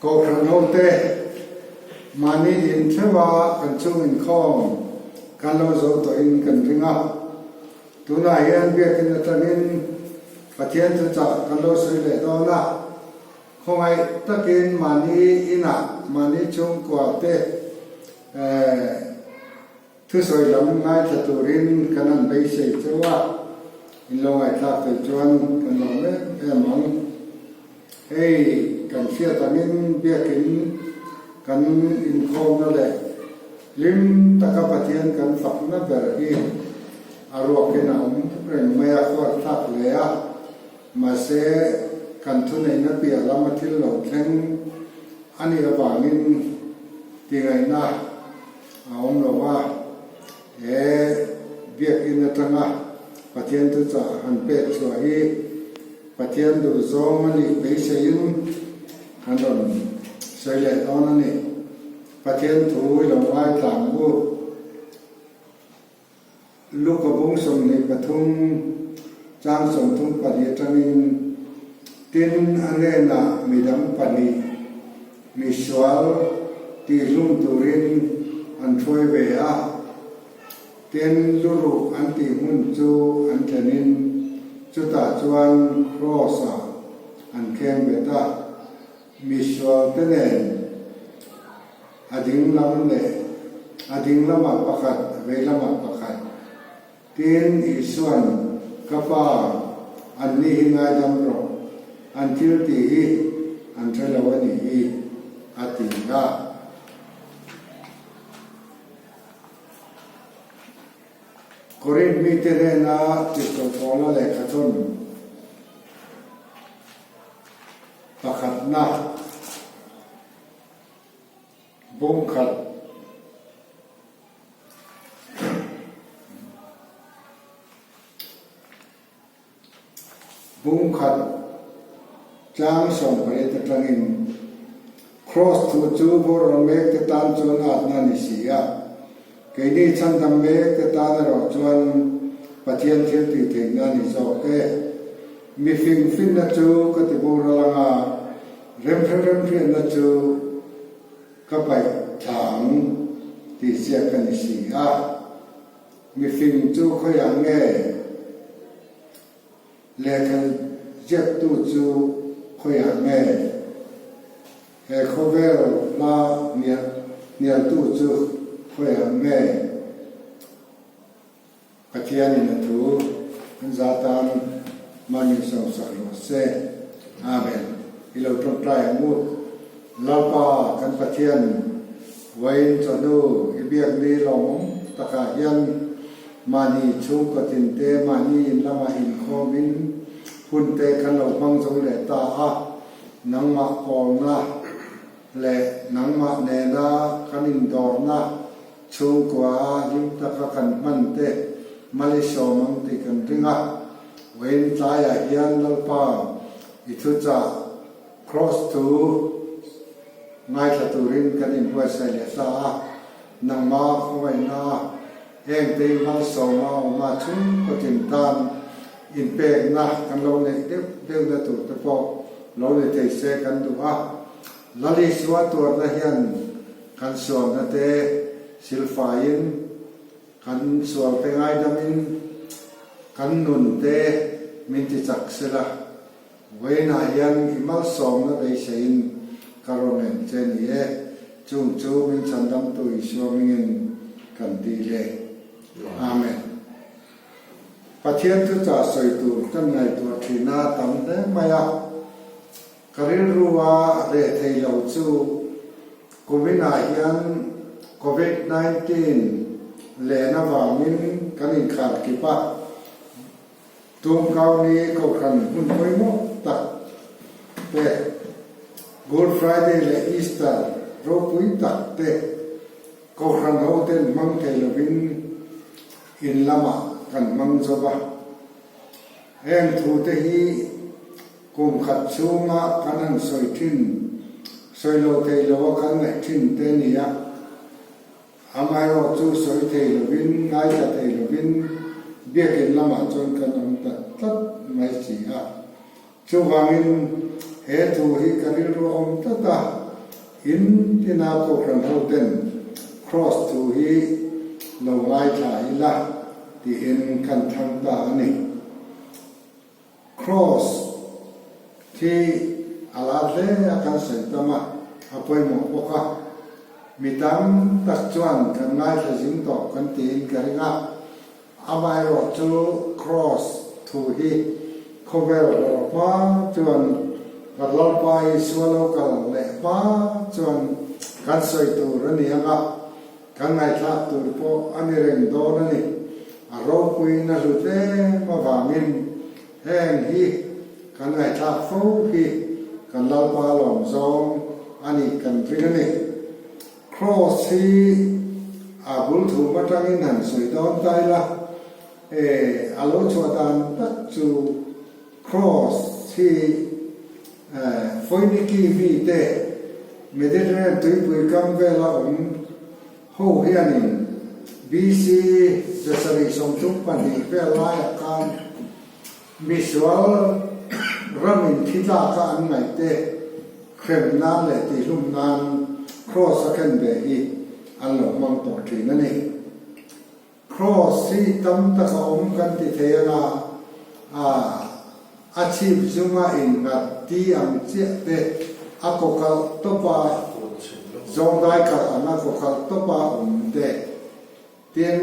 Kohhran hote mahni in theuha kan chung inkhawm kan lo zo tawhin kan ring a. Tunah hian biakin atangin Pathian thuchah kan lo sawi leh dawn a. Khawngaih takin mahni inah mahni chhungkua te Thusawi lam ngaithla turin kan han beisei cheu a, in lo ngaihthlak theih chuan kan lo em em ang. Hei kan hriat angin biakin kan inkhawmna leh hlim taka Pathian kan fakna ber hi a ruakin a awm reng mai a, khuar thlak hle a, mahse kan thuneihna piah lama thil lo thleng a nih avangin tingaihna A awm lo va, he biakinn atanga Pathian thuchah han pek chhuah hi Pathian duhzawng a nih beiseiin kan rawn sawi leh dawn a ni. Pathian thu i lo ngaithla ang u. Luka bung 23 chang 34 atangin, Tin, a hnenah midang pahnih misual tihhlum turin an hruai ve a, tin, luruh an tih hmun chu an thlenin chutah chuan kraws-ah an kheng bet a, misual te nen A ding lam leh a ding lamah pakhat, a vei lamah pakhat. Tin, Isua'n, Ka Pa, anni hi ngaidam rawh, an thil tih hi an hre lo a nih hi, a ti a. Korinth mite hnena tirhkoh Paula lehkhathawn pakhatna. Bawng khat Bung khat tlang 18 atangin Kraws thu chu boral mek te tan chuan atna a ni si a, keini chhandam mek te tan erawh chuan Pathian thil tih theihna a ni zawk e. Mifing finna chu ka ti boral anga, Remhre remhriatna chu ka paih thla ang tih ziak ka ni si a, mifing chu khawiah nge lehkha ziaktu chu khawiah nge he khawvel hla hnialtu chu khawiah nge Pathianin a thu an za tan mahni sawmsak rawh se. Amen. I lo tawngtai ang u. Lalpa kan Pathian vawiin chawhnu i biakni lawmawm takah hian mahni chhungkaw tinte mahni in lamah inkhawmin hunte kan lo hmang zo leh ta a, nangmah pawlna leh nangmah nena kan indawrna Chhungkua a hlim taka kan hman te Malisawm ang tih kan ring a, vawiin tlaiah hian Lalpa i thuchah Kraws thu ngaithla turin kan inbuatsaih leh ta a, nangma khawngaihna a hengte i malsawma awm a chhungkaw tin tan inpekna kan lo neih deuh deuhna tur te pawh lo ni thei se kan duh a. Lalisua tuarna hian kan sualna te silfaiin, kan sualte ngaidamin kan nun te min ti chak sela, vawiinah hian i malsawmna beiseiin ka rawn en che ni e, chung chu min chhandamtu Isua hmingin kan ti le. Amen. Pathian thuchah sawi tur kan ngaihtuah thin a tam hle mai a. Ka rilru a reh thei lo chu kuminah hian Covid 19 len avangin kan inkhar kip a, Tumkau ni Kohhran hmun pawimawh tak te, Good Friday leh Easter ropui tak te Kohhran hoten hmang thei lovin in lamah kan hmang zo va. Heng thute hi Kum khat chhunga kan han sawi thin, sawi lo thei lo a kan ngaih thin te nia. Amaherawh chu sawi thei lovin, ngaithla thei lovin biakin lamah chuan kan awm ta tlat mai si a. Chuvangin he thu hi ka rilru a awm tlat a. In tina Kohhran hoten Kraws thu hi lo ngaithla ila tiin kan thlang ta a ni. Kraws thi a lar hle a kan sawi tam a, a pawimawh bawk a. Mi tam tak chuan kan ngaithla zing tawh kan tiin ka ring a. Amaherawh chu Kraws thu hi khawvel hlawh hma chuan kan Lalpa Isua lo kal leh hma chuan kan sawi tur a ni ang a, kan ngaihthlak tur pawh a ni reng dawn a ni. A ropuiin a hlut em avangin heng hi kan ngaihthlak fo hi kan Lalpa lawm zawng a nih kan ring a ni. Kraws hi a bul thum atangin han sawi dawn ta ila, e, a lo chhuah dan tak chu Kraws hi e, Foiniki mite Mediterranean tuipui kam vela awm ho hianin BC 732 vel laiah khan Misual ramin thi tlaka an ngaihte hrem nan leh tihlum nan Kraws a khen ve hi an lo hmang tawh thin a ni. Kraws hi tam taka awm kan ti thei anga a a chhip zunga innghat ti ang chiah te a kawkalh tawpa zawngdai kalh anga kawkalh tawpa awm te Tin,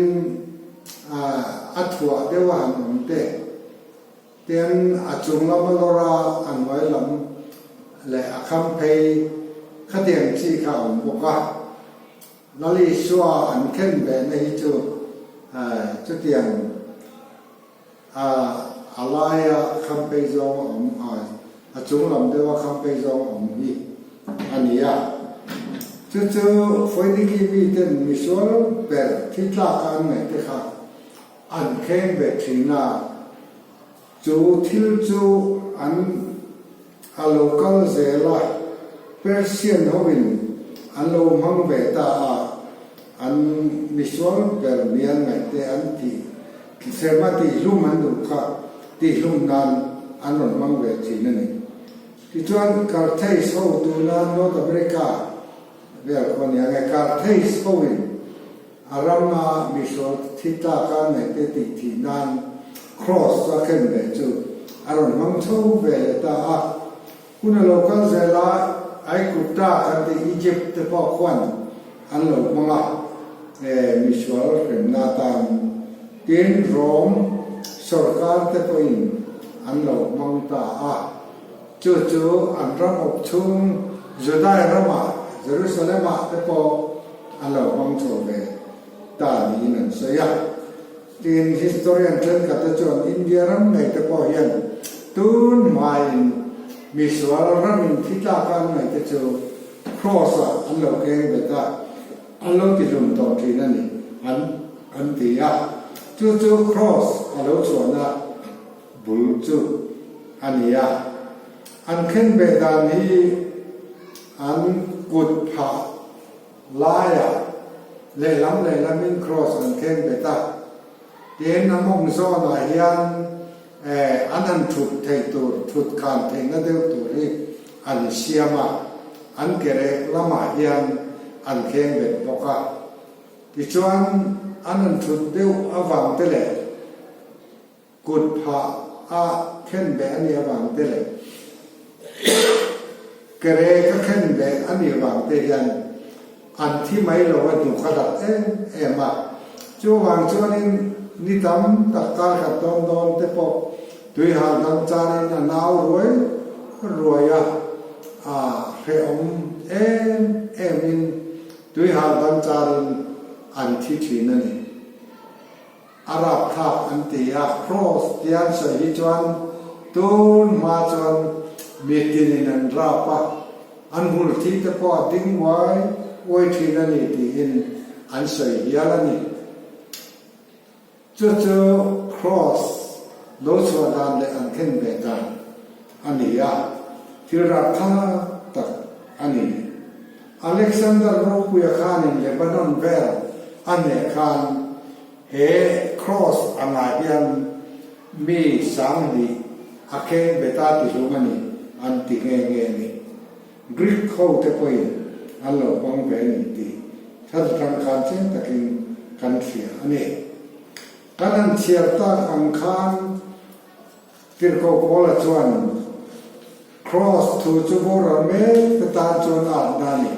a thuah deuh a han awm te, tin a chung lama lawr a, a hnuai lam leh a kham phei khatiang chi kha a awm bawk a. Lal Isua an khen behna hi chu chutiang a a laia kham phei zawng a awm a, a chung lam deuha kham phei zawng a awm hi a ni a. Chu chu Foiniki miten misual ber thi tlaka an ngaih te kha an kheng ve thin a, chu thil chu an a lo kal zel a, Persian hoin an lo hmang ve ta a, an misual ber mi an ngaih te an tih thlem a tihhlum an duh kha tihhlum nan an rawn hmang ve thin a ni. Tichuan Carthage ho tuna North America vel khaw nia nge Carthage hoin A rama misual thi tlak a ngaihte tih thih nan Kraws a khen ve chu a rawn hmang chho ve leh ta a. Hun a lo kal zel a, Aigupta kan tih Egypt te pawh khuan an lo hmang a, misual hremna atan. Tin, Rome sawrkar te pawhin an lo hmang ta a. Chu chu an ram awp chhung Judai ramah, Jerusalem-ah te pawh a lo hmang chho ve ta niin an sawi a. Tin, historian thenkhatte chuan India ram ngei te pawh hian tun hmain misual ramin thi tlaka an ngaih te chu Kraws-ah an lo keng bet a, an lo tihlum tawh thin a ni an an ti a. Chu chu Kraws a lo chhuahna bul chu a ni a. An khenbeh dan hi an kut phah laiah lehlam lehlamin kraws an khen bet a. Tin, a mawng zawnah hian an han thut theih tur, thut khan theihna deuh tur hi an siam a, an ke rek lamah hian an kheng bet bawk a. Tichuan, an han thut deuh avang te leh, Kut phah a khen beh a nih avang te leh kere ka khen beh a nih avang te hian an thi mai lo a hnuk a dat em em a. Chuvang chuanin ni tam tak kar khat dawn dawn te pawh tuihal dang charin a nau ruai ruai a, a hrehawm em emin tuihal dang charin an thi thin a ni. A rapthlak an ti a, Kraws tia an sawi hi chuan tun hma chuan mi tinin an rap a, an hul thi te pawh a ding uai uai thin a ni tiin an sawi hial a ni. Chu chu Kraws lo chhuah dan leh an khen ve dan a ni a, thil rapthlak tak a ni. Alexander Ropuia khanin Lebanon vel a hneh khan he Kraws angah hian mi 2000 a kheng bet a tihlung a ni an ti nghe nghe a ni. Greek ho te pawhin an lo hmang ve a ni tih thar atang khan chiang takin kan hria a ni. Kan han chhiar tak ang khan Tirhkoh Paula chuan Kraws thu chu boral mek te tan chuan a atna a ni.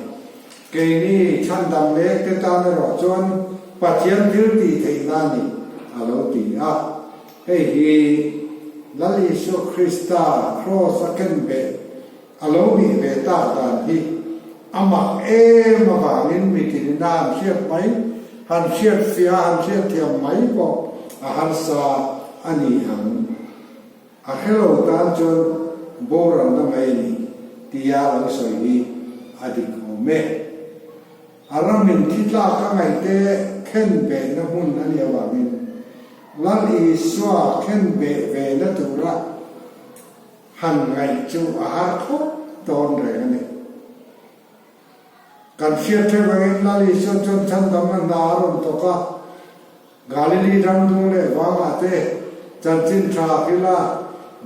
Keini chhandam mek te tan erawh chuan Pathian thil tih theihna a ni a lo ti a. Hei hi Lal Isua Krista Kraws a ken beh a lo nih ve tak dan hi a mak em avangin mitin ina han hriat mai, han hriat fiah a, han hriat thiam mai pawh a harsa a ni ang. A hrelo tan chuan boralna mai a ni tia lo sawi hi a dik awm e. A ramin thi tlak a ngaihte khen behna hmun a nih avangin Lal Isua khen beh ve na tura han ngaih chu a har khawp dawn reng a ni. Kan hriat theuh angin Lal Isua chuan chhandamna hna a rawn thawk a, Galili ram dung leh vangah te chanchin tha hrila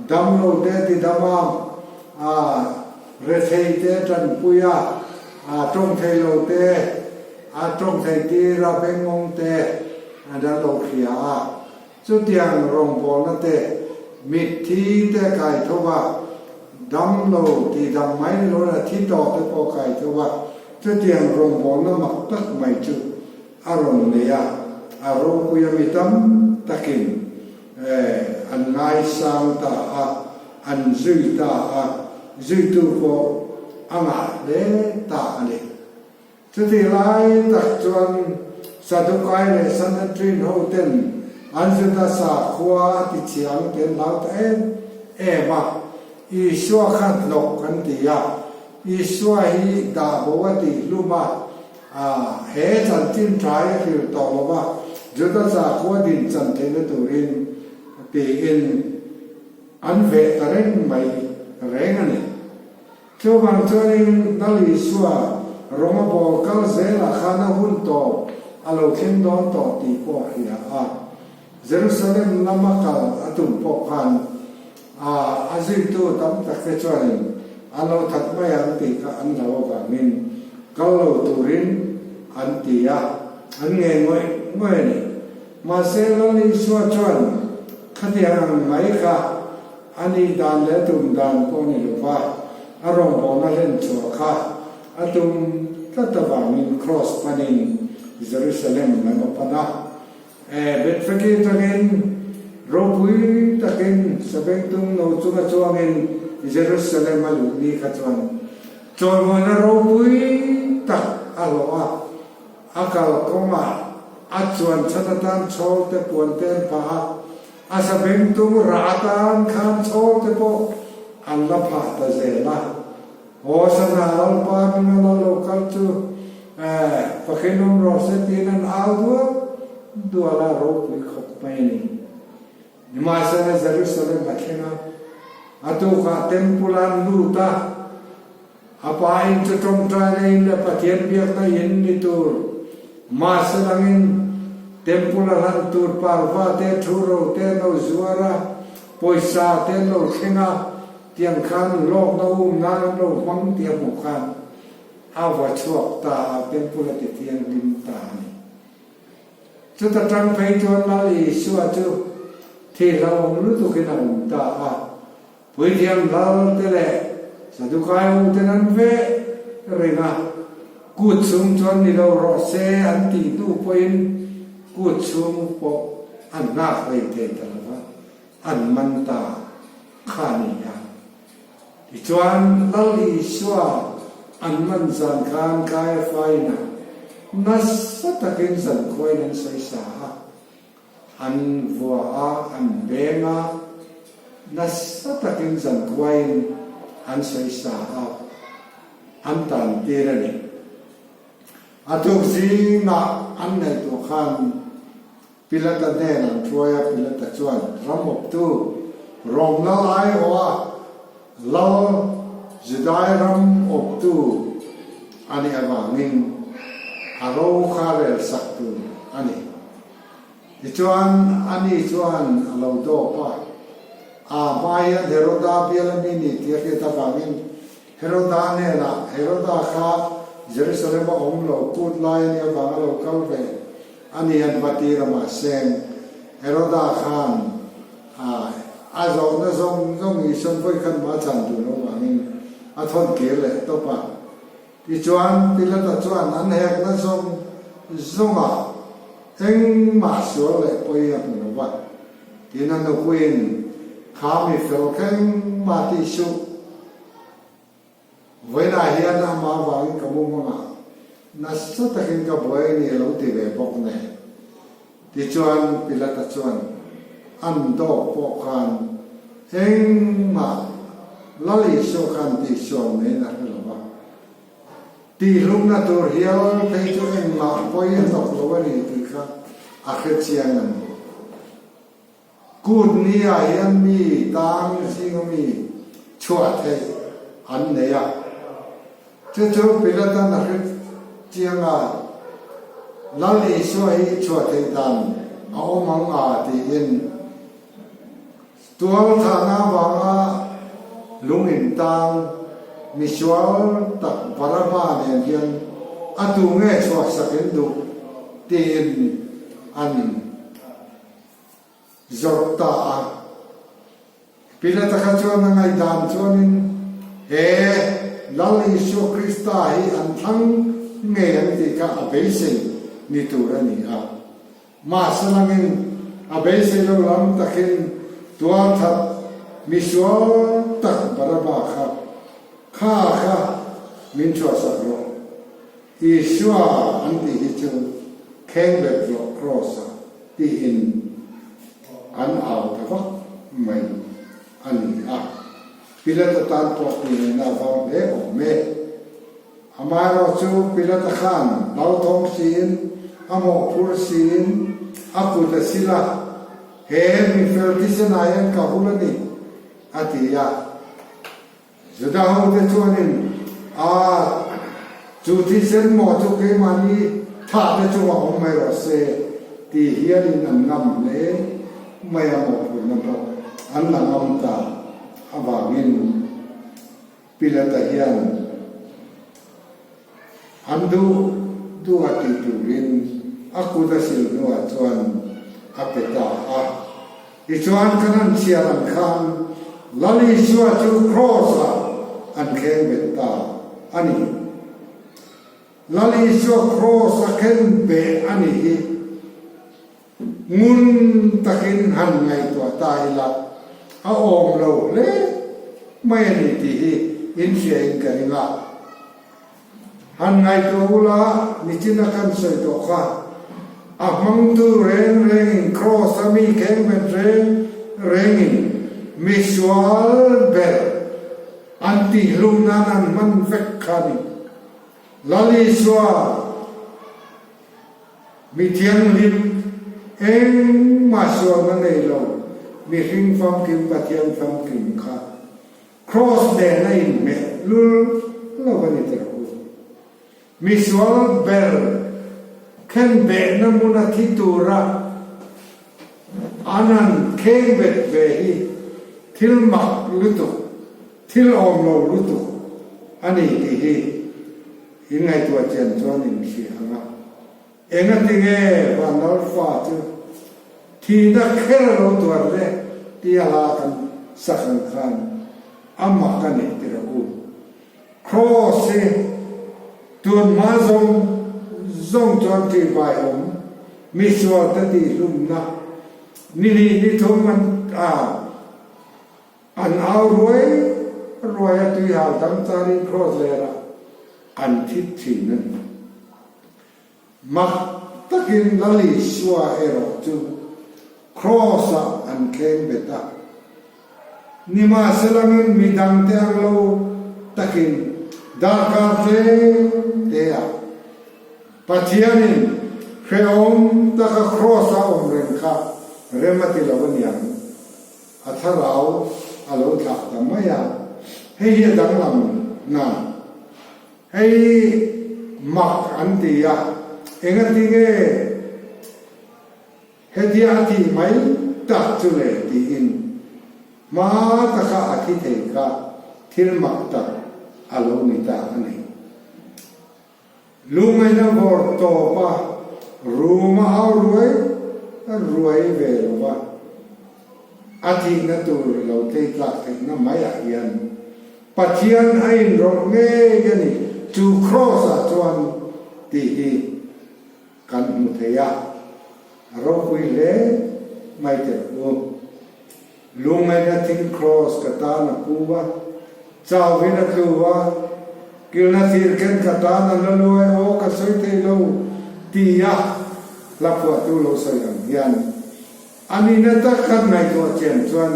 damlo te tidam a, a rethei te tanpui a, a tawng thei lo te a tawng thei tir a, bengngawng te an lo hria a. Chutiang rawngbawlna te mitthi te kai tho va, damlo tihdam mai ni lo la thi tawh te pawh kai tho va, chutiang rawngbawlna mak tak mai chu a rawn nei a, a ropui a mi tam takin an ngaisang ta a, an zui ta a, zuitu pawh a ngah hle ta a ni. Chutih lai tak chuan Sadukai leh Sanhedrin ho ten an Juda sakhua a ti chiang te an hlau ta em em a, Isua kha hnawk an ti a, Isua hi dah bo a tih hlum a, he chanchin tha hi a hril tawh lo va, Juda sakhua din chan theihna turin tiin an veh ta reng mai reng a ni. Chuvang chuanin Lal Isua rawng a bawl kal zelah khan a hun tawp a lo thleng dawn tawh tih pawh a hria a. Jerusalem lama kal a tum pawh khan a a zuitu tam takte chuanin an lo that mai ang tih kha an hlau avangin kal lo turin an ti a, an ngen ngawih ngawih a ni. Mahse Lal Isua chuan khatiang ang mai kha A nih dan leh a tum dan pawh ni lo va, a rawngbawlna hlen chhuah kha a tum tlat avangin Kraws panin Jerusalem lam a pan a. Bethphage atangin ropui takin sabengtung no chunga chuangin Jerusalem a luh ni kha chuan chawimawina ropui tak a hlawh a, a kalkawngah a chuan chhan atan chhawlte puan te an phah a, A sabengtung rah atan khan chhawr te pawh an la phah ta zel a. Hosana Lalpa hminga la lo kal chu Fakhin awm rawh se tiin an au dual dual a, ropui khawp mai a ni. Nimahsela Jerusalem a thleng a, a tukah Temple an lut a, a pa in chu tawngtaina in leh Pathian biakna in ni tur mahse langin Temple a hlan tur parva te, thuro te an lo zuar a, pawisa te an lo thleng a, tiang khan lawkna um nan an lo hmang tih a hmuh khan a va chhuak ta a, Temple a ti thianghlim ta a ni. Chuta tang phei chuan Lal Isua chu thihhlauhawm lutukin a awm ta a. Puithiam lal te leh Sadukai ho ten an veh reng a, kut chhung chuan ni lo rawh se an tih hnu pawhin kut chhung pawh an nghak hlei thei ta lo va, an man ta kha a ni a. Tichuan Lal Isua an man zan khan Kaiafa inah nasa takin zankhuain an sawi sa a. An vua a, an beng a, nasa takin zankuaiin an sawi sa a, an tan tir a ni. A tuk zingah an ngaihtuah khan Pilata hnen an hruai a, Pilata chuan ram awptu Rom lal aiawha lal Judai ram awptu a nih avangin a ro kha rel sak tur a ni. Tichuan, ani chuan a lo dawp a. A hma hian Heroda bial a mi ni tih a hriat avangin Heroda hnenah, Heroda kha Jerusalem-a awm lo kut lai a nih avanga lo kal ve a ni an va tir a mahse Heroda khan a zawhna zawng zawng Isuan vawikhat mah a chan duh lo vangin a thawn kir leh tawp a. Tichuan Pilata chuan an hekna zawng zawngah engmah sual leh pawi a hmu lo va, tin a nupuiin kha mi fel kha engmah tih suh. Vawiinah hian amah avangin ka mumangah nasa takin ka buai a ni a lo ti ve bawk nen. Tichuan Pilata chuan an dawk pawh khan engmah Lal Isua khan tihsual maiin a hre lo va. Tihlumna tur hial phei chu engmah pawi a tawk lo a ni tih kha a hre chiang a ni. Kut ni ah hian mi tang zinga mi chhuah theih an nei a. Chu chu Pilatan a hre chiang a, Lal Isua hi chhuah theih dan a awm ang a tiin tual thahna avanga lung in tang misual tak Baraba nen hian a tu nge chhuah sak in duh tiin an zawrh ta a. Pilata kha chuan a ngaihdan chuanin he Lal Isua Krista hi an thlang ngei ang tih kha a beisei ni tur a ni a. Mahse langin a beisei lo lam takin tualthat misual tak Baraba kha kha kha min chhuahsak rawh. Isua an tih hi chu khengbet rawh Kraws-a tiin an au ta vak mai a ni a. Pilata tan pawh tihneihna a vang hle awm e. Amaherawhchu Pilata khan hlauthawng siin, a mawhphur siin a kut a sil a, He mi fel thisenah hian ka hul a ni, a ti a. Juda hote chuanin, A, chu thisen maw chu keimahni thahte chungah awm mai rawh se, ti hianin an ngam hle mai a, mawhphurhna pawh an la ngam ta avangin Pilata hian an duh duh a tih turin a kut a sil hnuah chuan a pe ta a. Tichuan kan han chhiar ang khan Lal Isua chu Kraws-ah an kheng bet ta a ni. Lal Isua Kraws a khen beh a nih hi ngun takin han ngaihtuah ta ila a awm lo hle mai a ni tih hi inhriain ka ring a. Han ngaihtuah ula, nichin a kan sawi tawh kha, a hmangtu reng rengin Kraws a mi khengmet reng rengin misual ber an tihhlum nan an hman vek kha a ni. Lal Isua mi thianghlim engmah sualna nei lo mihring famkim Pathian famkim kha Kraws nen a inhmeh lul lo a ni teh u. Misual ber khen behna hmuna thi tura an han kheng bet ve hi thil mak lutuk, thil awm lo lutuk a ni tih hi in ngaihtuah chian chuan in hria ang a. Engatinge Vanlalfa chu thihna kher a lo tuar le tia hla kan sak ang khan a mak a ni ti rawh u. Kraws hi tun hma zawng zawng chuan ṭihbai awm misual te tihhlumna ni hnih ni thum an a an au ruai ruai a tuihal dang charin kraws lerah an thit ṭhin a ni. Mak takin Lal Isua erawh chu Kraws-ah an thleng bet a. Nimahselangin mi dangte ang lo takin darkar tlem te-ah Pathianin hrehawm taka Kraws-a awm reng kha rem a ti lo a niang. A thlarau a lo thlah ta mai a, hei hi a danglam na. Hei mak an ti a, engatinge hetia a tih mai tak chu le tiin hma taka a thi thei kha thil mak tak a lo ni ta a ni. Lungaina vawr tawp a rum a au ruai ruai ve lo va, a thihna tur lo tlei tlak theihna maiah hian Pathian a inrawlh ngei a ni chu Kraws-ah chuan tih hi kan hmu thei a, a ropui hle mai teh u. Lungaina thing Kraws ka tan a pu a, chauvin a tlu a, kilna thir khen ka tan a la luai aw ka sawi thei lo ti a hla phuahtu lo sawi ang hian a nihna tak khat ngaihtuah chian chuan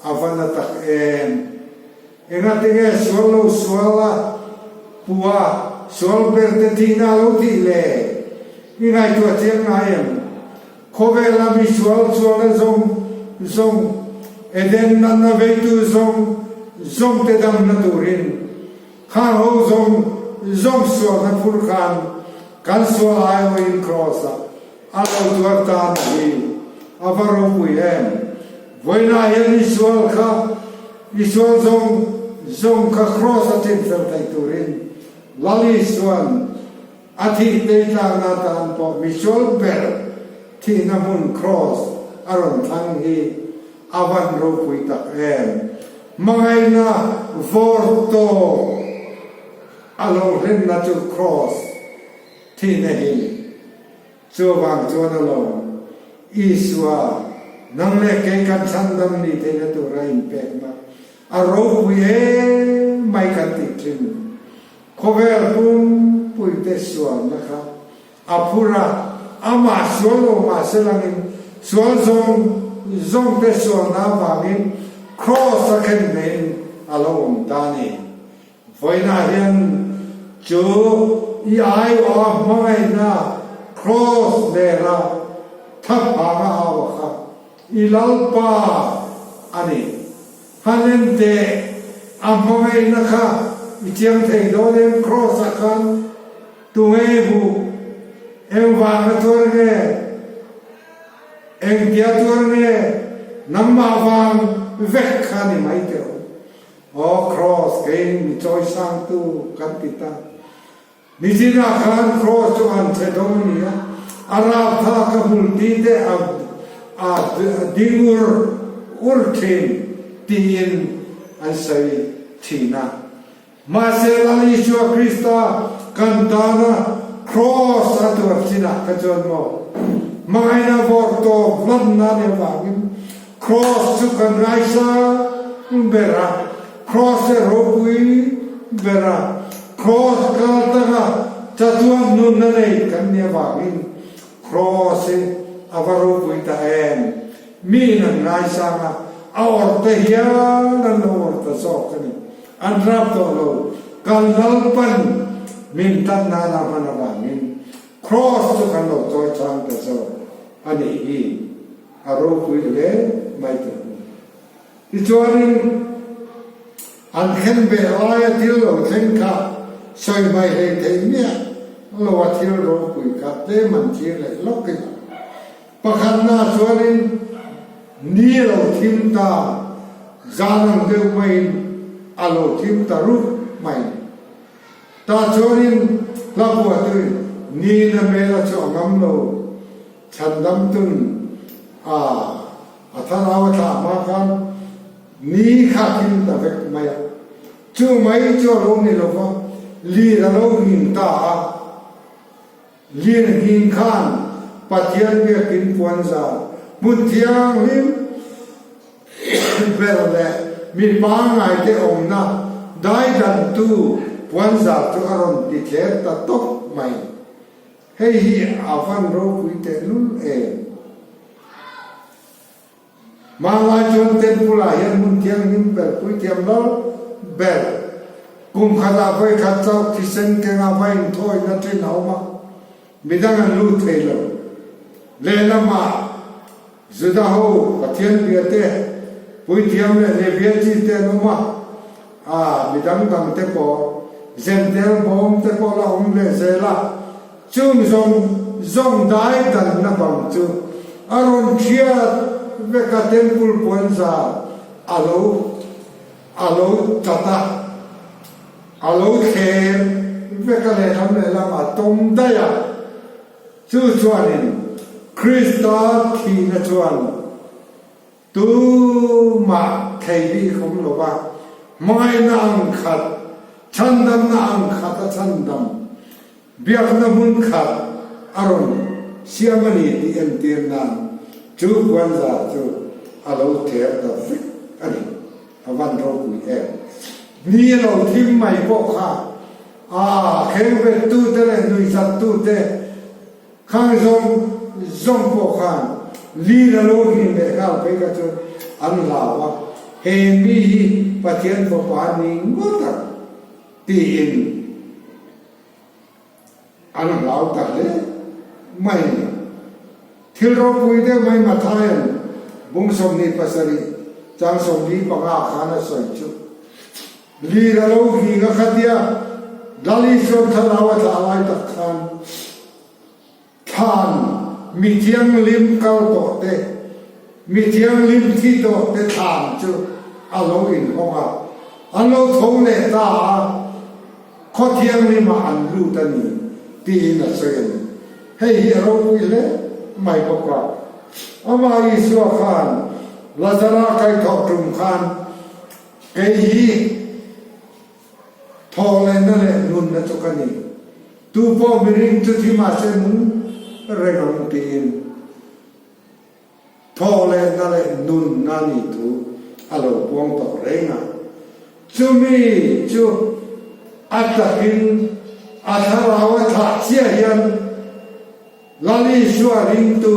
a va na tak em. Engatinge sual lo sual a pu a, sual ber te thihna a lo thih le? I ngaihtuah chiang ngai em? Khawvel a mi sual sualna zawng zawng, Eden natna veitu zawng zawng te damna turin khang ho zawng zawng sualna phur khan kan sual aiawhin Kraws ah a lo tuar ta na hi a va ropui em! Vawiinah hian i sual kha, i sual zawng zawng kha Kraws a chinfel thei turin Lal Isua'n A thih teitlakna atan pawh misual ber thihna hmun Kraws a rawn thlang hi a van ropui tak em. Hmangaihna vawr tawp a lo hlenna chu Kraws thihna hi ni. Chuvang chuan alawm Isua nang leh kei kan chhandam ni theihna tura inpekna a ropui em mai kan tih thin. Khawvel pumpuite sualna kha a phur a, amah sual lo mah se langin sual zawng zawngte sualna avangin Kraws a khen hnehin a lo awm ta a ni. Vawiinah hian chu i aiawha hmangaihna Kraws lera thlaphanga au a kha i Lalpa a ni. Hanen teh, a hmangaihna kha i chiang thei dawn em? Kraws ah khan tunge i hmuh? Engvang a tuar nge? Engtia tuar nge? Nangmah vang vek kha ni mai teh u. Aw Kraws, kei mi chawisangtu kan ti ta. Nichinah khan Kraws chu an chhe dawng a ni a, a rap tha ka hmul ti te a a ding ur ur thin tiin an sawi thin a. Mahse Lal Isua Krista kan tana Kraws a tuar chinah kha chuan maw hmangaihna vawr tawp hlanna nih avangin Kraws chu kan ngaisang ber a, Kraws e ropui ber a, Kraws kal taka chatuan nunna nei kan nih avangin Kraws hi a va ropui ta em? Miin an ngaisang a, a awrh te hian an lo awrh ta zawk a ni. An rap tawh lo, kan Lalpan min tan nana hman avangin Kraws chu kan lo chawi chang ta zawk a nih hi. A ropui hle mai teh u. Tichuanin an khen ve laia thil lo thleng kha sawi mai hlei thei miah lo a thil ropui kha tlem an thlir leh lawk ila. Pakhatna chuanin ni a lo thim ta, zan ang deuh maiin a lo thim ta rup mai. Tah chuanin hla buatuin ni na mela chu a ngam lo. Chhandamtun a a thlarau a thlah hma khan ni kha thim ta vek mai a, chu mai chu a lo ni lo va, lir a lo nghing ta a, lir nghing khan Pathian biakin puanzar hmun thianghlim ber leh mi pangngaite awmna daidantu puanzar chu a rawn ti thler ta tawp mai. Hei hi a van ropui tehlul em? Hmanlai chuan temple ah hian hmun thianghlim ber puithiam lo ber kum khatah vawi khat chauh thisen kenga va inthawina thin a awm a, midang an lut thei lo. Lehlamah Juda ho Pathian bia te, puithiam leh Levia chi te an awm a, a midang dang te pawh Zentel bawm te pawh la awm leh zel a, chung zawng zawng dai danna bang chu a rawn thiat vek a, temple puanzar a lo a lo chat a, a lo thler. vek a lehlam lehlam a tawm daih a. Chu chuanin Krista thihna chuan tumah thei bik awm lo va, hmangaihna ang khat, chhandamna ang khat a chhandam, biakna hmun khat a rawn siam a ni tih entir nan chu puanzar chu a lo ther ta vek a ni. A van ropui em. Ni a lo thim mai pawh kha a khengbettute leh nuihzattute khang zawng zawng pawh khan lir a lo hlim leh nghal phei kha chu an hlau a, he mi hi Pathian Fapa ni ngawt ang tiin An hlau ta hle mai a ni. Thil ropui deuh mai Mathaia'n bung 27 chang 45 khan a sawi chu, Lir a lo nghing a khatia Lal Isuan thlarau a thlah lai tak khan thlan mi thianghlim kal tawh te, mi thianghlim thi tawh te thlan chu a lo inhawng a, an lo tho leh ta a. Khaw thianghlimah an lut a ni tiin a sawi a ni. Hei hi a ropui hle mai bawk a. Amah Isua khan Lazara kaithawh tum khan kei hi thawhlehna leh nunna chu ka ni, tu pawh miring chu thi mahse nung reng ang tiin. Thawhlehna leh nunna ni thu a lo puang tawh reng a, chumi chu a takin a thlarau a thlah chiah hian Lal Isua ringtu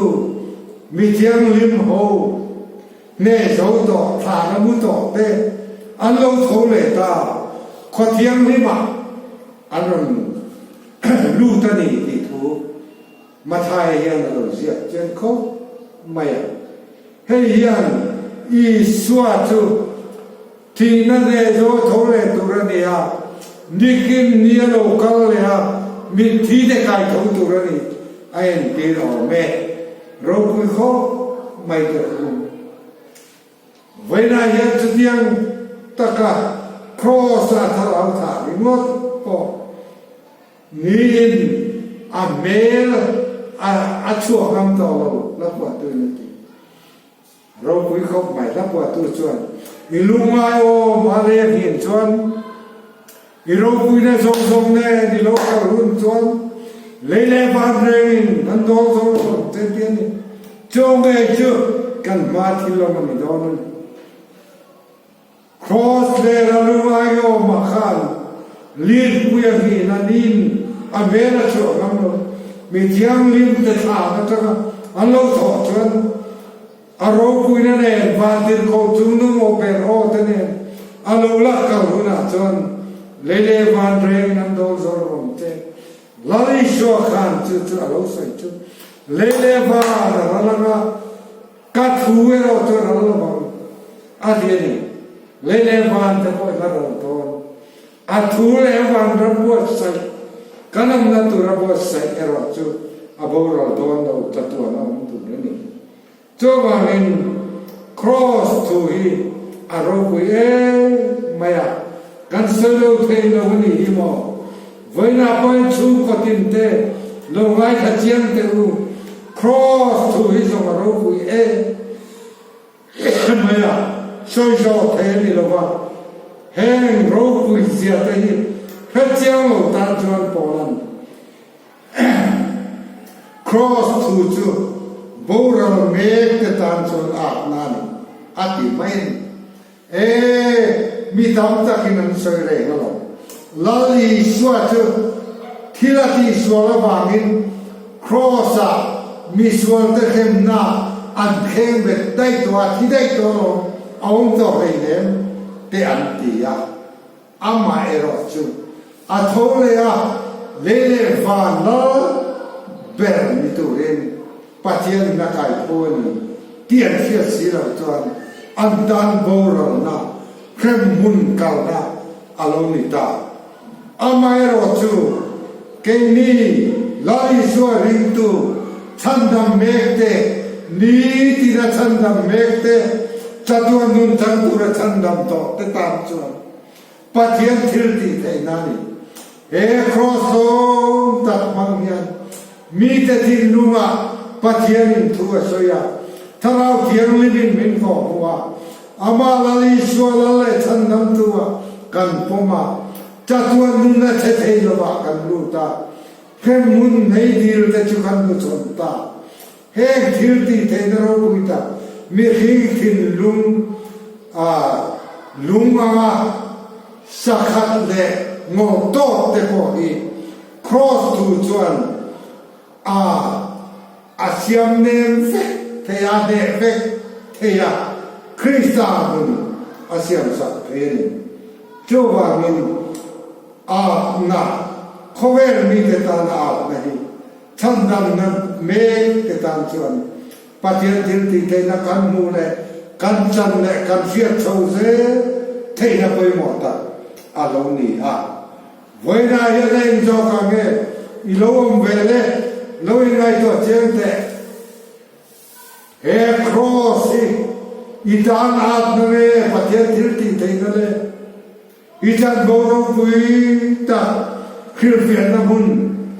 mi thianghlim ho hneh zo tawh thlan a mu tawh te an lo tho leh ta, khaw thianghlimah an rawn lut a ni tih thu Mathai hian a lo ziak chian khawp mai a. Hei hian Isua chu thihna leh zo tho leh tur a ni a, nikin ni a lo kal leh a, mitthi te kai tho tur a ni a entir awm e. Ropui khawp mai teh u. Vawiinah hian chutiang taka Kraws-a thlarau thlah ringawt pawh Niin a hmel a chhuak ngam tawh lo hla puahtuin a ti. Ropui khawp mai hla puahtu chuan i lungngai awm a leng hin chuan i ropuina zawng zawng nen i lo kal hun chuan lei leh van rengin an dawl zo lo ang che ti a ni. Chaw ngei chu kan hma thil awm a ni dawn a ni. Kraws ler a lungai awmah khan Lirpui a nghin a nin a hmel a chhuah ngam lo. Mi thianghlim te thlan atanga an lo thawh chuan a ropuina nen vantirhkoh chungnung aw ber aw te nen a lo la kal hunah chuan lei leh van rengin an dawl zawr awm che. Lal Isua khan chu chu a lo sawi chu lei leh van a ral anga Ka thu erawh chu ral lo vang a ti a ni. Lei leh van te pawh i la ral dawn. A thu leh van ram buatsaih, kan awmna tura buatsaih erawh chu a boral dawn lo chatuan a awm tur a ni. Chuvangin Kraws thu hi a ropui em mai a, kan sawi lo thei lo a ni hi maw? Vawiinah pawhin chhungkaw tin te lo ngaithla chiang teh u, Kraws thu hi zawng a ropui em mai a, sawi zawh thei a ni lo va, heng ropui zia te hi hre chiang lo tan chuan Paula'n Kraws thu chu boral mek te tan chuan a atna a ni a ti mai a ni. E, mi tam takin an sawi reng alawm. Lal Isua chu thil a tihsual avangin Kraws-ah misualte hremna an thleng bet daih tawh a, thi daih tawh alawm, a awm tawh hleinem te an ti a. Amah erawh chu a tho leh a, lei leh van lal ber ni turin Pathianin a kai tho a ni tih an hriat si loh chuan an tan boralna, hremhmun kalna a lo ni ta. Amaherawh chu keini Lal Isua ringtu chhandam mek te, nitina chhandam mek te, chatuan nun chang tura chhandam tawh te tan chuan Pathian thil tih theihna a ni. He Kraws tlawm tak hmang hian mite thinlungah Pathianin thu a sawi a, Thlarau Thianghlimin min fawh hmu a, Amah Lal Isua Lal leh Chhandamtu-ah kan pawm a, chatuan nunna che thei lovah kan lut a, hremhmun meidil te chu kan hnuchhawn ta. Heng thil tih theihna ropui tak mihring thinlung a lung anga sakhat leh ngawh tawk te pawh hi Kraws thu chuan a a siam nem vek thei a, hneh vek thei a, Krista nun a siam sak thei a ni. Chuvangin atna, khawvel mite tana atna hi Chhandamna mek te tan chuan Pathian thil tih theihna kan hmuh leh kan chan leh kan hriat chho zel theihna pawimawh tak a lo ni a. Vawiinah hian a inzawk ang nge i lo awm ve le, lo inngaihtuah chiang teh. He Kraws hi i tan atna nge Pathian thil tih theihna le? I chanvo ropui tak hrilhfiahna hmun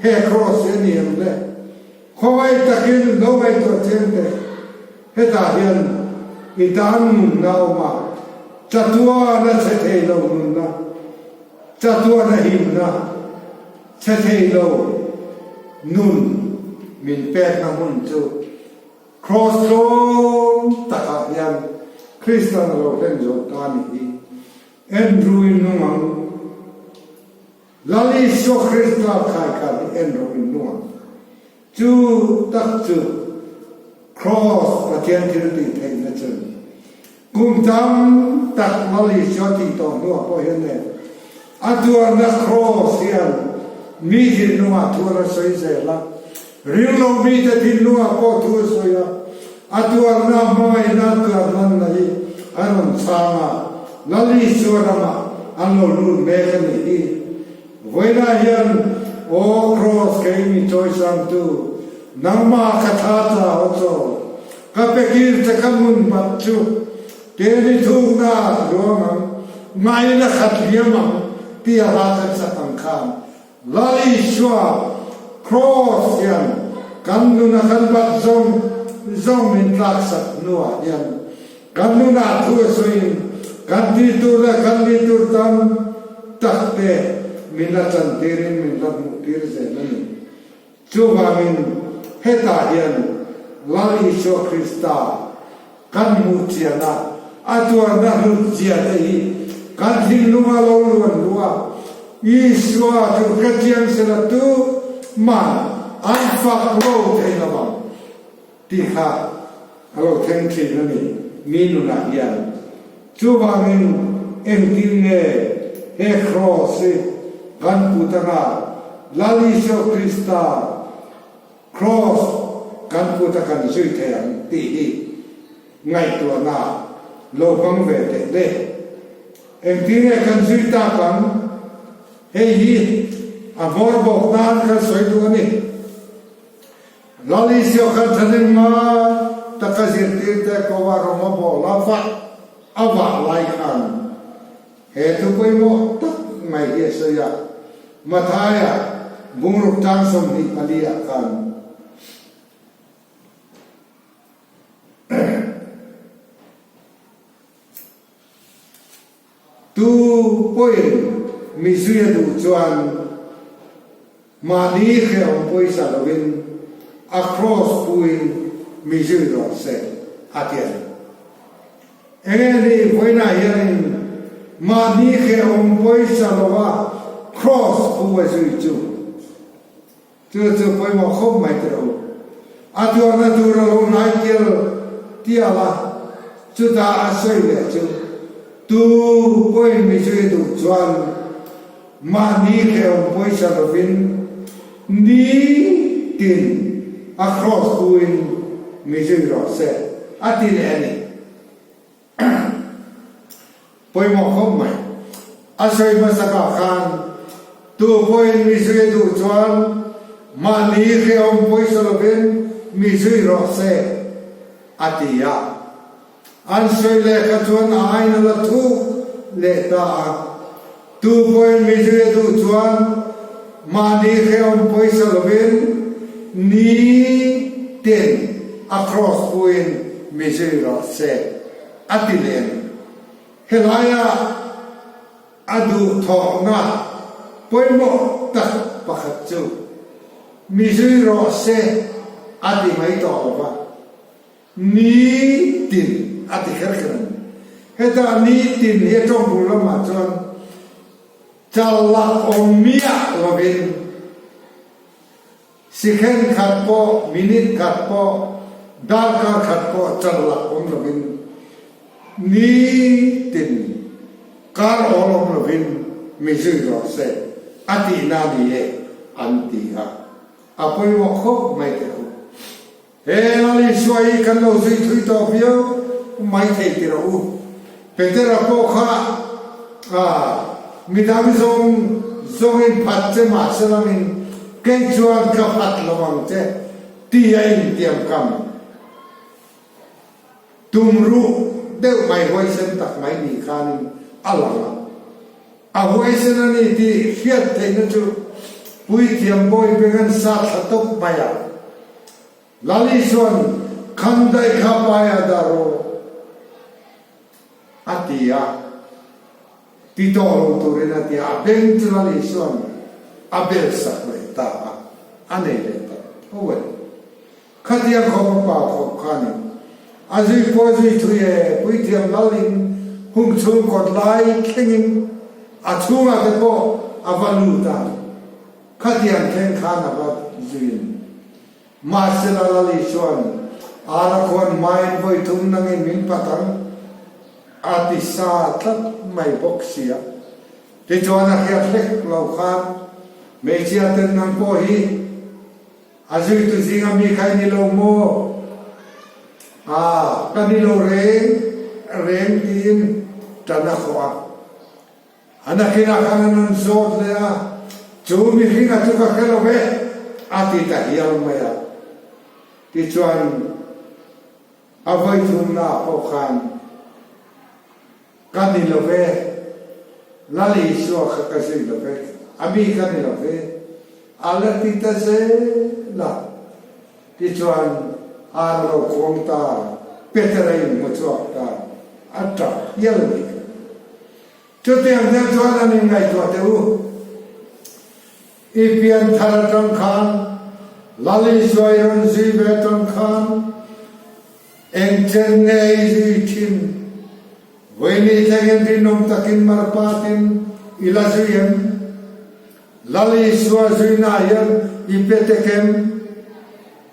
he Kraws hi a ni em le? Khawngaih takin lo ngaihtuah chiang teh. Hetah hian i tan nunna a awm a, chatuana chhe thei lo nunna, chatuana himna, chhe thei lo nun min pekna hmun chu Kraws tlawm takah hian Kristan a lo hlen zawh ta a nih hi. Andrew in nung ang. Lal Isua Krista khai khan hi en rawh in nung ang. Chu tak chu Kraws Pathian thil tih theihna chu a ni. Kum tam tak Lal Isua tih tawh hnuah pawh hian e a tuarna Kraws hian mi thinlungah thu a la sawi zel a, ringlo mite thinlungah pawh thu a sawi a, a tuarna hmangaihna tuar hmanna hi an rawn chhang a, Lal Isua ramah an lo lut mek a nih hi. Vawiinah hian Aw Kraws kei mi chawisangtu, nangmah ka tha cha aw chaw, ka pekir che ka hmun bat chu, keni thukna ah luang ang, ngaina khat liam ang ti a hla kan sak ang khan Lal Isua Kraws hian kan nuna kan bat zawng zawng min tlaksak hnuah hian Kan nunah thu a sawiin kan ti tur leh kan ni tur tam tak te min la chantirin min la hmuhtir zel a ni. Chuvangin hetah hian Lal Isua Krista kan hmuh chiana a tuarna hlut zia te hi kan thinlunga lo luan luh a, Isua chu hrechiang sela tu man an fak lo thei lo ang. Tih kha a lo thleng thin a ni mi nunah hian. Chuvangin engtin nge he Kraws hi kan put anga Lal Isua Krista Kraws kan put a kan zui thei ang tih hi ngaihtuahna lo hmang ve teh le. Engtin nge kan zui tak ang? Hei hi a hmawr bawk nan kan sawi duh a ni. Lal Isua khan thahnem ngai taka zirtirte ko a rawng a bawh la vah a vah lai khan he thu pawimawh tak mai hi a sawi a, Mathaia bungruk tang 24 ah khan. Tu pawhin mi zui a duh chuan mahni hrehawm pawisa lovin a kraws puin mi zui rawh se a ti a ni. Enge ni vawiinah hianin mahni hrehawm pawisa lova kraws pu a zui chu? Chu chu pawimawh khawp mai teh u. A tuarna tur a lo hnai tial tial a, chutah a sawi leh chu, Tu pawhin mi zui duh chuan mahni hrehawm pawisa lovin ni tin a kraws tuin mi zui rawh se, a ti leh a ni. Pawimawh khawp mai. A sawi hmasakah khan tu pawhin mi zui a duh chuan mahni hrehawm pawisa lovin mi zui rawh se a ti a. An sawi leh kha chuan a aina la thuk leh ta a. Tu pawhin mi zui a duh chuan. Mahni hrehawm pawisa lovin ni tin a kraws puin mi zui rawh se, a ti leh a ni. Helaia a duhthawhna pawimawh tak pakhat chu mi zui rawh se a ti mai tawh lo va, ni tin a ti kher kher a ni. Heta ni tin hi a tawng bul lamah chuan Challak awm miah lovin sikhen khat pawh, minute khat pawh, darkar khat pawh challak awm lovin nitin kar awl awm lovin mi zui rawh se a tihna ni e an ti a, a pawimawh khawp mai teh u. He Lal Isua hi kan lo zui thui tawh viau mai thei ti rawh u. Petera pawh kha midang zawng zawngin phat che mahse langin kei chuan ka phat lo ang che ti a intiam kam tum ruh deuh mai huaisen tak mai ni khanin a lang a. A huaisen a ni tih hriat theihna chu Puithiam Bawi Bengan sa thla tawp mai a. Lali chuan Khandaih kha paia dah rawh a ti a, ti tawh lo turin a ti a, a beng chu Lali chuan a bel sak leh ta a, a nei leh ta tho a ni. Khatiang khawp a pa khawp khanin a zui pawh a zui thui e, Puithiam Lalin hung chhung kawt lai thlengin a chhungah te pawh a va lut a, khatiang thleng khan a va zuiin. Mahsela Lali chuan Ara khuan hmain vawi thum nangin min phat ang a ti sa tlat mai bawk sia. Tichuan a hriat hlek lo khan hmeichhia ten nang pawh hi A zuitu zinga mi kha i ni lo maw? Aa, ka ni lo reng reng tiin ṭan a khawh a. A nakinah khan an rawn zawt leh a, Chu mihringa chu ka hre lo ve, a ti ta hial mai a. Tichuan, a vawithumnaah pawh khan Ka ni lo ve, Lal Isua kha ka zui lo ve, a mi ka ni lo ve, a la ti ta zel a. Tichuan, ar a lo khuang ta, Peter a inhmu chhuak ta, a tap hial a ni. Chutiang deuh chuan an inngaihtuah teh u. I pianthar atang khan, Lal Isua i rawn zui ve atang khan, Eng chen nge i zui thin? Vawiini thlengin rinawm takin marpatin i la zui em? Lal Isua zuinaah hian i pe tek em?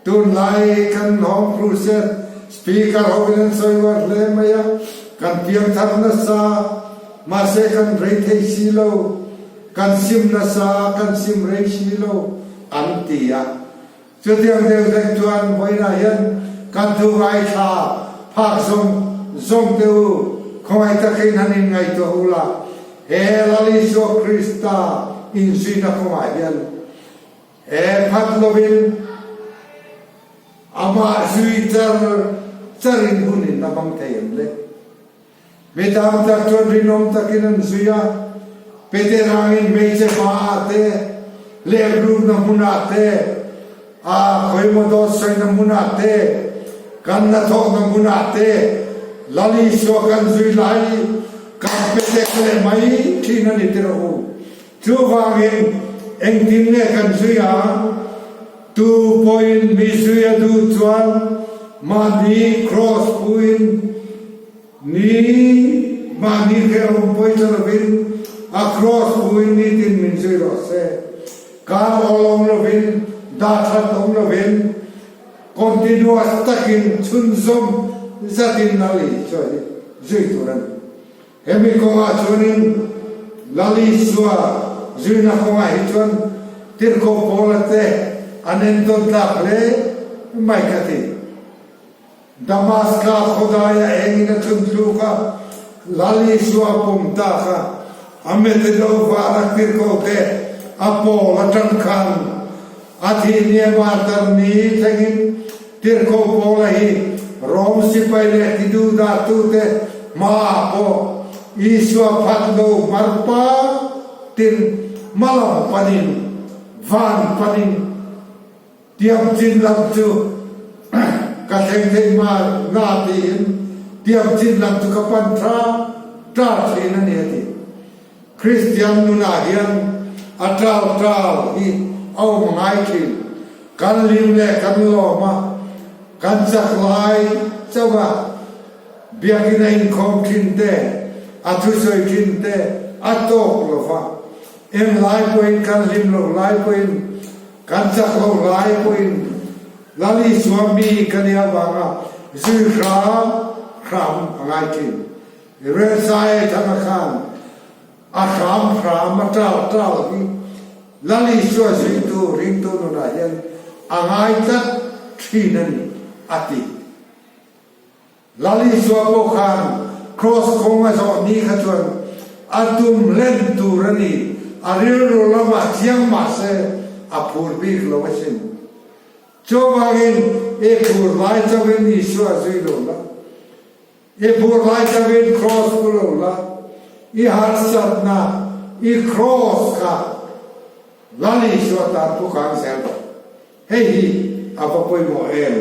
Tunlai kan Home Crusade Speaker hovin an sawi uar hle mai a, kan piangthar nasa, mahse kan rei thei si lo, kan sim nasa, kan sim rei si lo an ti a. Chutiang deuh hlek chuan vawiinah hian kan thu ngaithla phak zawng zawng te u, khawngaih takin han inngaihtuah u la, he Lal Isua Krista inzuina kawngah hian he phat lovin amah zui char charin hun in a hmang thei em le? Mi tam tak chuan rinawm takin an zui a, Peterangin hmeichhe hmaah te, lehkhlukna hmunah te, a khawimaw dawt sawina hmunah te, kan hnathawkna hmunah te Lal Isua kan zui lai kan pe tek leh mai thin a ni ti rawh u. Chuvangin engtin nge kan zui ang? Tu pawhin mi zui a duh chuan mahni kraws puin Ni, mahni hrehawm pawi ta lovin a kraws puin nitin min zui rawh se. Kar awl awm lovin, dahthat awm lovin, continuous takin chhunzawm zatin Lal Isua hi zui tur a ni. Hemi kawngah chuanin Lal Isua zuina kawngah hi chuan Tirhkoh Paula te an entawn tlak hle mai ka ti. Damaska khawdaia engin a chhun thluk a, Lal Isua pum ta kha a methilo var a tirko te a pawl atang khan a thih ni a martar ni thlengin tirko pawla hi Rom sipai leh tiduhdah tute hmaah pawh Isua phat lo hmarpa tin hmalam panin. Van panin tiam chin lam chu ka thleng thei ma na tiin tiam chin lam chu ka pan tha ṭa ṭhin a ni a ti. Kristian nunah hian a ṭal ṭal hi a awm ngai ṭhin. Kan lim leh kan lawm a, kan chak lai chauh a, biakinn a inkhawm ṭhin te, a thusawi ṭhin te a tawk lo va. Eng lai pawhin kan hlim loh lai pawhin, kan chak loh lai pawhin Lal Isua mi ka nih avanga zui hram hram a ngai thin. Relsai thana khan a hram hram a tal tal hi Lal Isua zuitu ringtu nunah hian a ngai tlat thin a ni a ti. Lal Isua pawh khan Kraws kawng a zawh ni kha chuan a tum hlen tur a ni, a rilru lamah chiang mah se a phur bik lo asin. Chuvangin i phur lai chauhin Isua zui lo la, i phur lai chauhin Kraws pu lo la, i harsatna i Kraws kha Lal Isua tan pu kang zel rawh. Hei hi a va pawimawh em?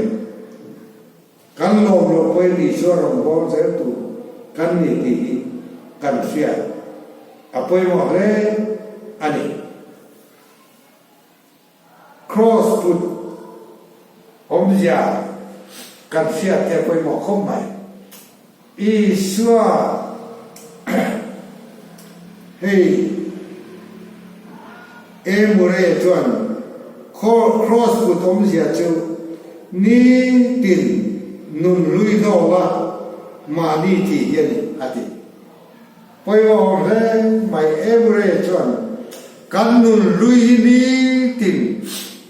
Kan lawm loh pawhin Isua rawn bawl zel tur kan ni tih hi kan hriat a pawimawh hle a ni. Kraws put awmzia kan hriat hi a pawimawh khawp mai. Isua hei E Murray chuan Kraws kut awmzia chu nitin nun hlui hlawla mahni tih hi a ni a ti. Pawimawh hle mai E Murray chuan kan nun hlui hi nitin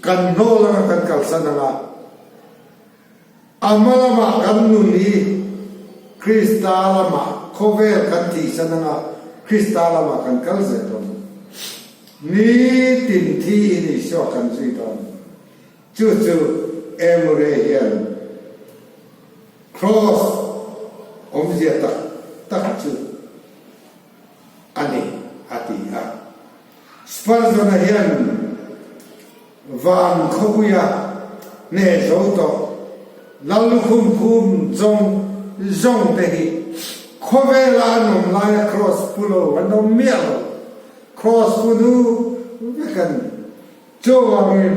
kan hnawl anga kan kalsan anga, A hma lamah kan nun hi Krista lamah khawvel kan thihsan anga Krista lamah kan kal zel dawn. Nitin thi in Isua kan zui dawn. Chu chu Emure hian Kraws awmzia tak tak chu a ni a ti a. Spurgeon-a hian Van khawpuia hneh zo tawh Lallukhum phum zawng zawng te hi khawvela an awm laia kraws pu lo an awm miah lo. Kraws pu nu vek an ni. Chuvangin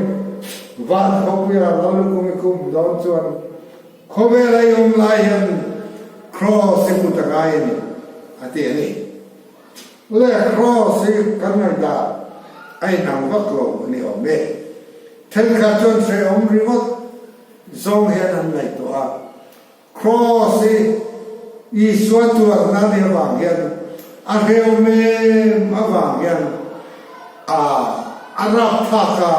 Van khawpuia Lallukhum i khum dawn chuan khawvela i awm lai hian kraws i put a ngai a ni, a ti a ni. Le kraws hi kan ngaihdan a inang vak lo a ni awm e. Thenkhat chuan hrehawm ringawt zawng hian an ngaihtuah a, kraws hi Isua tuarna a nih avang hian a hrehawm em avang hian a a rapthlak a,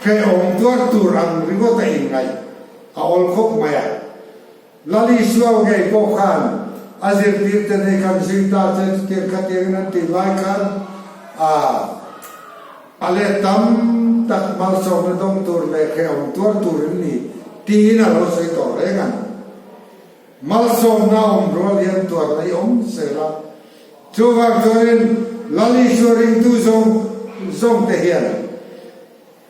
hrehawm tuar tur ang ringawt a inngaih a awl khawp mai a. Lal Isua ngei pawh khan a zirtirte nei kan zui ta che chutiang khatiangin an tih lai khan a a let tam tak malsawmna dawng tur leh hrehawm tuar tur in ni tiin a lo sawi tawh reng ang. Malsawmna awm rual hian tuarna i awm zel a, chuvang chuanin Lal Isua ringtu zawng zawngte hian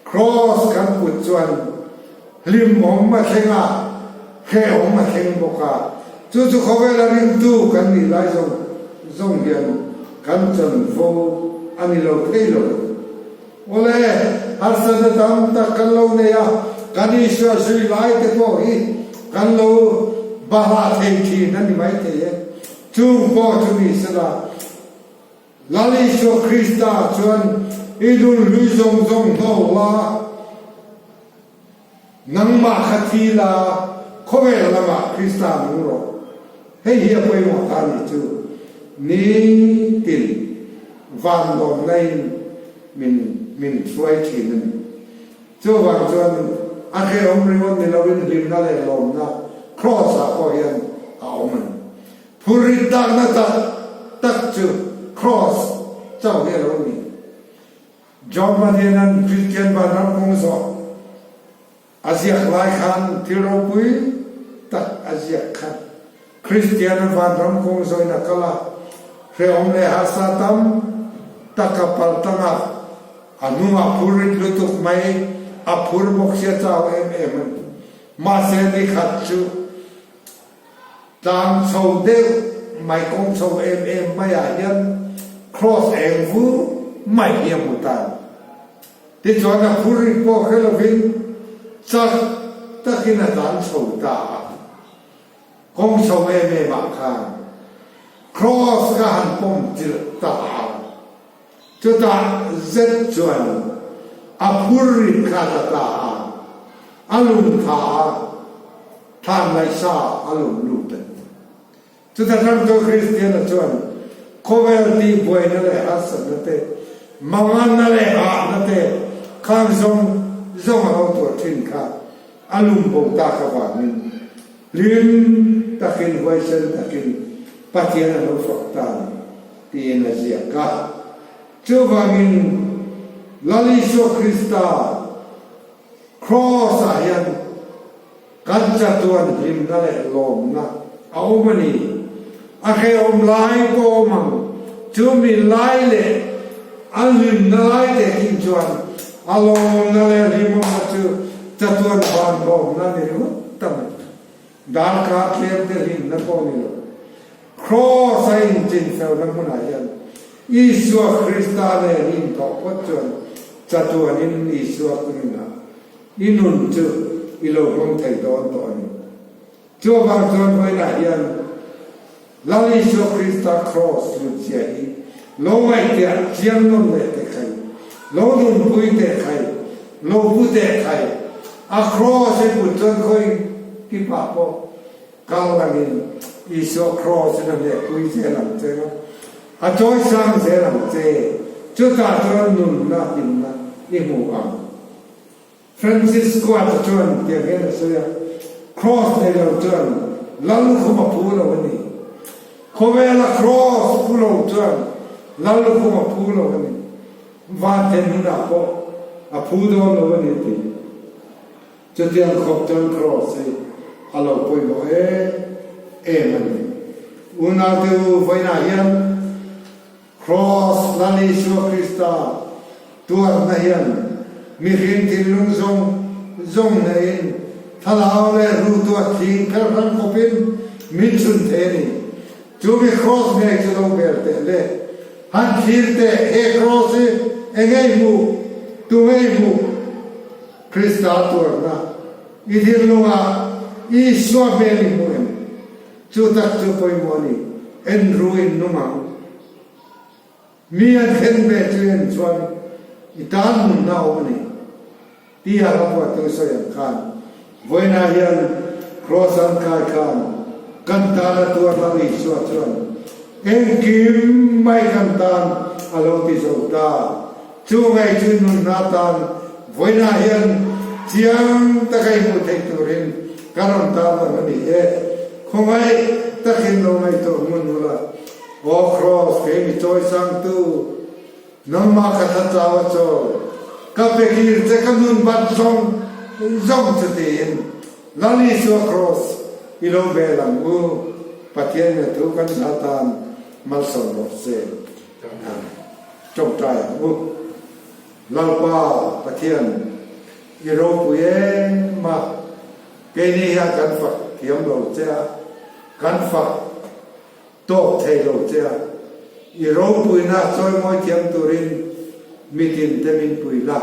Kraws kan put chuan hlimawm a thleng a, hrehawm a thleng bawk a. Chu chu khawvela ringtu kan nih lai zawng zawng hian kan chanvo a ni lo thei lo. Awle, harsatna tam tak kan lo nei a, kan Isua zui lai te pawh hi kan lo bahlah thei thin a ni maithei e. Chung pawh chu ni sela, Lal Isua Krista chuan i dul hlui zawng zawng hno la, nangmah kha thi la, khawvel lamah Krista nung rawh. Hei hi a pawimawh ta ni chu nitin van lawmna in min min hruai thin a ni. Chuvang chuan a hrehawm ringawt ni loin hlimna leh lawmna Kraws ah pawh hian a awm a ni. Phurrit dakna tak tak chu Kraws chauh hi a lo ni. John Bunyan-a'n Kristian vanram kawng zawh a ziak lai khan thil ropui tak a ziak kha. Kristian-a vanram kawng zawhin a kal a, hrehawm leh harsa tam tak a pal tang a. A hnungah phur rit lutuk mai, a phur bawk sia chau em em a ni. Mahse ni khat chu tlang chho deuh mai kawng chho em em maiah hian Cross eng vur mai hi a hmu ta a ni. Tichuan a phur rit pawh hre lovin chak takin a tlan chho ta a. Kawng chho em em ah khan Cross ka han pawm chilh ta a. Chutah zet chuan a phur rit kha ta ta a, a lung tha a, thlan ngaihsa a lum lut a ni. Chuta tang chuan Kristiana chuan khawvel tih buaina leh harsatna te, manganna leh hahna te khang zawng zawng a lo tuar thin kha a lum bo tak avangin hlim takin huaisen takin Pathian a lo fak ta a ni tiin a ziak a. Chuvangin Lal Isua Krista Kraws-ah hian kan chatuan hlimna leh lawmna a awm a ni. A hrehawm lai pawh a awm ang, chumi lai leh a hlimna lai tehkhin chuan a lawmna leh hlimawmna chu chatuan van lawmna a ni ringawt ta mai. Darkar tlem te hlimna pawh ni lo. Kraws a inchinfelna hmunah hian Isua Krista nen i inthawh phawt chuan chatuanin Isua hnenah i nun chu i lo hmang thei dawn tawh a ni. Chuvang chuan vawiinah hian Lal Isua Krista Kraws lutzia hi lo ngaihtiah chiang nawn leh teh khai, lo nunpui teh khai, lo pu teh khai, a Kraws i put chuan khawi kipah pawh kal langin Isua Kraws in a hnehpui zel ang che nga, a chawisang zel ang che, chutah chuan nunna hlimna i hmu ang. Francisco-a te chuan tiang hian a sawi a, Kraws nei lo chuan Lallukhum a phu lo a ni. Khawvela kraws phu lo chuan Lallukhum a phu lo a ni. Van then hunah pawh a phu dawn lo a ni a ti. Chutiang khawp chuan kraws hi a lo pawimawh em em a ni. Unaute u, vawiinah hian Kraws Lal Isua Krista tuarna hian mihring thinlung zawng zawng neiin thlarau leh rutua thing kher hrang khawpin min chhun thei a ni. Chumi kraws ngei chu lo bel teh le. Han thlir teh, he kraws hi engei hmuh, tu ngei hmuh? Krista tuarna i thinlungah Isua hmel i hmu em? Chu tak chu pawimawh a ni. En ru in nung ang. Mi an thlen ve chu en chuan i tan nunna a awm a ni. Ti a hla phuahtu sawi ang khan vawiinah hian Kraws an kai khan kan tan a tuar lo Isua chuan engkim mai kan tan a lo ti zo ta. Chu ngei chu nunna tan vawiinah hian chiang taka i hmuh theih turin ka rawn tarlang a ni e. Khawngaih takin lo ngaihtuah ngun ula, Aw Kraws, kei mi chawisangtu, nangmah ka tha chau a chaw, ka pe kir che ka nun bat zawng zawng chu tiin Lal Isua Kraws i lo vel ang u, Pathian ina thu kan hla tan malsawm rawh se. Amen. Tawngtai ang u. Lalpa Pathian, i ropui em a, keini hian kan fak thiam lo che a, kan fak tawk thei lo che a, i ropuina chawimawi thiam turin mitin te min pui la.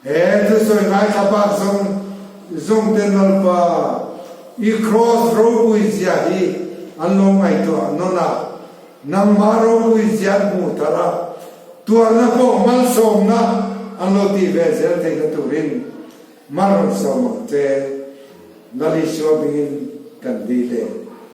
He thusawi ngaithla bak zawng zawng te Lalpa, i kraws ropui zia hi an lo ngaihtuah nawn a, nangmah ropui zia an hmuh thar a, tuarna pawh malsawmna an lo tih ve zel theihna turin mal rawn sawm ang che. Lal Isua hmingin kan dil e.